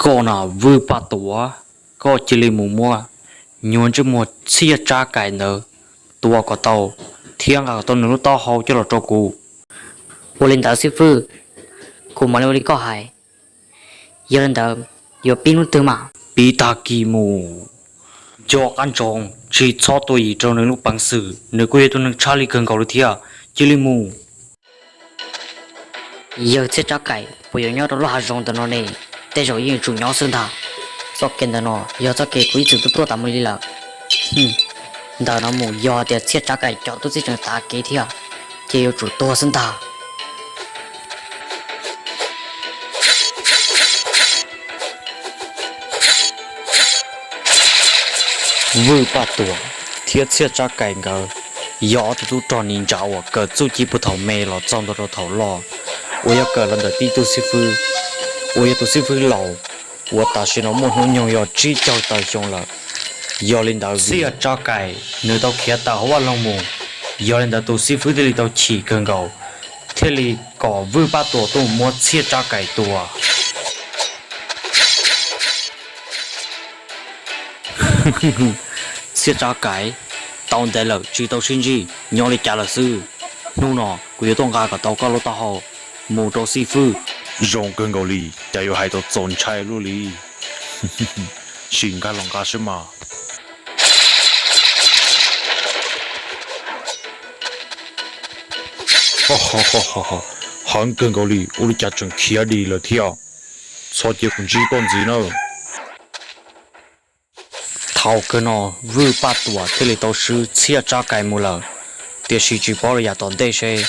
Koj na Vwj Paj Tuam, koj cia li mus muab nyuag ntsej muag Txhiaj Tsab Kaim ntawd tua kom tau, thiab nqa kom tau nws lub taub hau coj los rau kuv. Ua li ntawd xib fwb, kuv mam li ua li koj hais. Yog li ntawd, yuav pib hnub twg mas? Pib tag kis mus. Nco qab ntsoov, tsis txhob tua yim rau nws lub peev xwm, nws kuj yog tus neeg tshaj lij kawg nkaus li thiab. Cia li mus. Yawg Txhiaj Tsab Kaim puas yuav nyob rau lub hav zoov ntawm no ne? Tej zaum yeej yuav tsum nyob xwb ntag. Txoj kev ntawm no yog txoj kev kuv ib txwm tuaj tuaj tas mus li lawm. Ntawm no mus yog tias Txhiaj Tsab Kaim cov tub txib tseem tav kev thiab, ces yuav tsum tuag xwb ntag. Vwj Paj Tuam thiab Txhiaj Tsab Kaim nkawd yog ob tug tub rog niv ntsa uas kawm txuj ci puag thaum me los txog ntua rau thaum loj, uas yog kawm los ntawm tib tug xib fwb uas yog tus xib fwb laus, uas tam sim no muaj hnub nyoog yog tsib caug tawm xyoo lawm. Yog li ntawd Txhiaj Tsab Kaim nws tau khiav tawm hauv vaj loog mus, yog li ntawd tus xib fwb thiaj li tau chim kawg nkaus, thiaj li kom Vwj Paj Tuam tuaj mus muab Txhiaj Tsab Kaim tua. Txhiaj Tsab Kaim, tau ntev lawm tsis tau sib ntsib, nyob li cas lawm xwb? Hnub no kuv yuav tuaj nqa kom tau koj lub taub hau mus rau xib fwb. Zoo kawg nkaus li, cas yuav hais tau txaus ntshai luaj li. Sim nkag los nqa seb mas. Heev kawg nkaus li, ua li cas tseem khiav dim lawm thiab? Txhob cia kuv ntsib koj ntxiv nawb. Thaum kawg no Vwj Paj Tuam thiaj li tau swb Txhiaj Tsab Kaim mus lawm, tiam sis tsis paub li yam tom ntej seb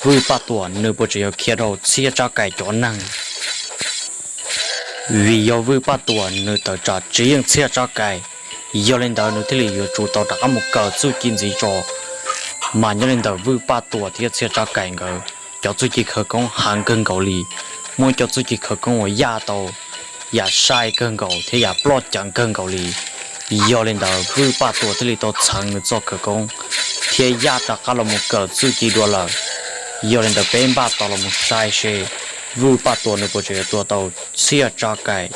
Vwj Paj Tuam nws puas tseem yuav khiav rau Txhiaj Tsab Kaim cov neeg. Vim yog Vwj Paj Tuam nws tawm tsam tsis yeej Txhiaj Tsab Kaim, yog li ntawd nws thiaj li yuav tsum tau rov qab mus kawm txuj ci ntxiv tso. Mas nyob li ntawm Vwj Paj Tuam thiab Txhiaj Tsab Kaim nkawd cov txuj ci khawv koob heev kawg nkaus li, muaj cov txuj ci khawv koob uas yaj tau yam sai kawg nkaus thiab yam ploj ceev kawg nkaus li. Yog li ntawd Vwj Paj Tuam thiaj li tau txheev nws txoj khawv koob thiab yaj rov qab los mus kawm txuj ci dua lawm. Yog li ntawd peb npaj tos los mus saib seb Vwj Paj Tuam nws puas tseem yuav tua tau Txhiaj Tsab Kaim.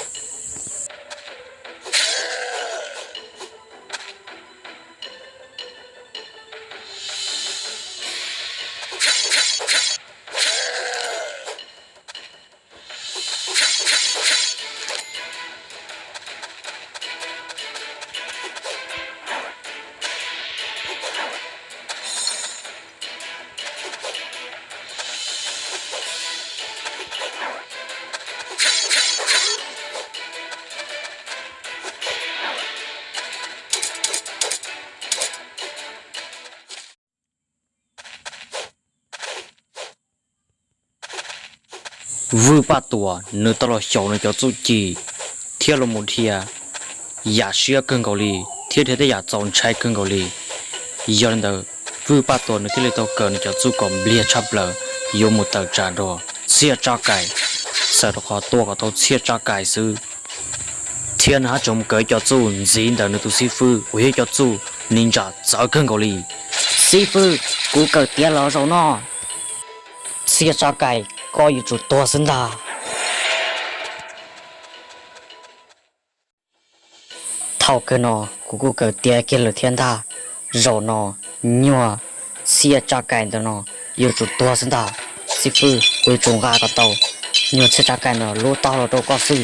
Vwj Paj Tuam nws tau los xyaum nws cov txuj ci thiab los mus dhia yam siab kawg nkaus li thiab dhia tej yam txaus ntshai kawg nkaus li. Yog li ntawd Vwj Paj Tuam nws thiaj li tau kawm nws cov txuj kom npliag tshaj plaws yuav mus tawm tsam nrog Txhiaj Tsab Kaim, txawm rau qhov tua kom tau Txhiaj Tsab Kaim xwb. Thiab nws haj tseem mus kawm cov txuj ntxiv ntawm nws tus xib fwb uas yog cov txuj ninja txawv kawg nkaus li. Xib fwb, kuv kawm tiav los zaum no. Txhiaj Tsab Kaim, koj yuav tsum tuag xwb ntag. Thaum kawg no kuv kuj kawm tiav kiag lawm thiab ntag. Zaum no nyuag Txhiaj Tsab Kaim ntawm no yuav tsum tuag xwb ntag. Xib fwb, kuv yuav tsum nqa kom tau nyuag Txhiaj Tsab Kaim no lub taub hau los rau koj xwb.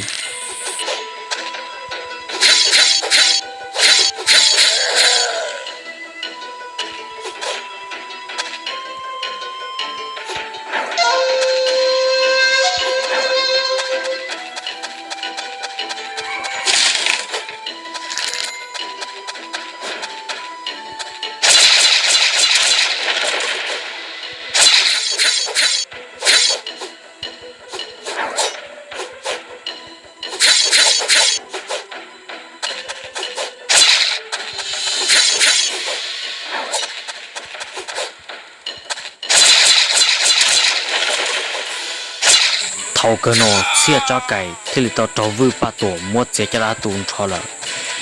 Thaum kawg no Txhiaj Tsab Kaim thiaj li tau raug Vwj Paj Tuam muab txiav caj dab tu nrho lawm,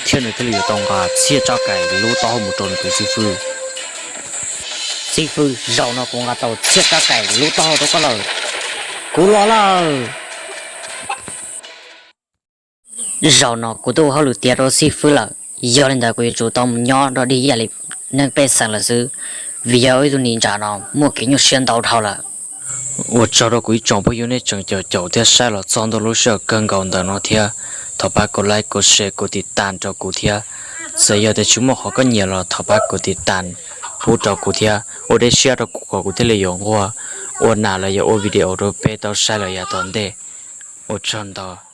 thiab nws thiaj li yuav tau nqa Txhiaj Tsab Kaim lub taub hau mus rau nws tus xib fwb. Xib fwb, zaum no kuv nqa tau Txhiaj Tsab Kaim lub taub hau rau koj lawm. Kuv los lawm. Zaum no kuv twb ua hauj lwm tiav rau xib fwb lawm, yog li ntawd kuv yuav tsum tau mus nyob dog dig ib yam li neeg pej xeem lawm xwb, vim yog ib tug nim ntsa no muaj kev nyuaj siab ntau dhau lawm. Ua tsaug rau kuv ib tsoom phooj ywg nej tseem caum caum thiab saib los txog ntua lub sij hawm kawg nkaus ntawm no thiab. Thov pab kom like, kom share, kom tiv tas rau kuv thiab. Txawm yog tias tsis muaj qhov koj nyiam los thov pab kom tiv tas pub rau kuv thiab ua dej siab rau kuv kom kuv thiaj li yuav nquag ua nas los yog ua video rau peb tau saib lawm yav tom ntej. Ua tsaug ntau.